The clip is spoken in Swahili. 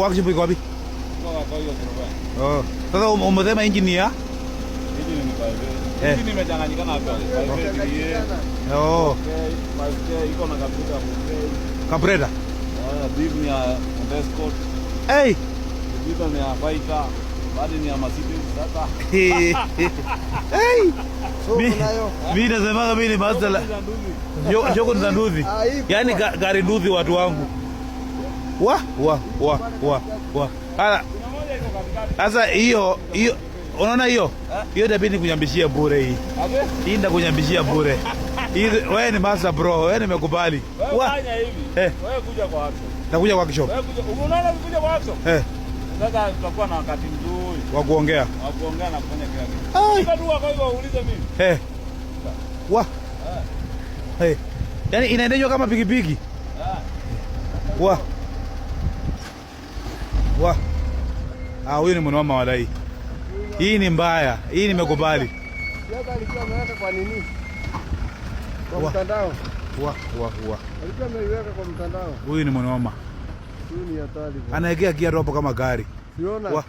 Workshop iko wapi? Kwa hiyo kiroba. Oh. Sasa umesema engine ya? Engine ni 5. Engine imechanganyikana hapa. 5. Oh. Okay, 5K iko na computer 4K. Carburetor. Diff ni ya Honda Escort. Hey. Computer ni ya Fighter. Bado ni ya Mercedes sasa. Hey. So kunayo. Mimi nasemaga mimi ni master la Njoko ni za nduthi. Ah, hii kubwa. Yaani gari nduthi, watu wangu. Wa wa wa wa wa. Kuna moja iko katikati. Sasa hiyo hiyo, unaona hiyo? Hiyo itabidi kunyambishia bure hii. Aje? Hii ndakunyambishia bure. Hii wewe ni master, bro, wewe nimekubali. Wewe Wa fanya hivi. Wewe kuja kwa workshop. Nakuja kwa workshop. Wewe kuja. Unaona kuja kwa workshop? Eh, Sasa tutakuwa na wakati mzuri wa kuongea. wa kuongea na kufanya kila kitu. Ai. Fika tu kwa hivyo uulize mimi. Eh. Wa. Eh. Yaani inaendeshwa kama pikipiki. Wa. Wa. Ah, huyu ni mwanaume walai. Hii ni mbaya. Hii nimekubali. Hata alikuwa ameweka kwa nini? Kwa mtandao. Wa wa wa. Alikuwa ameiweka kwa mtandao. Huyu ni mwanaume. Huyu ni hatari, bwana. Anaekea gia hapo kama gari. Siona. Wa.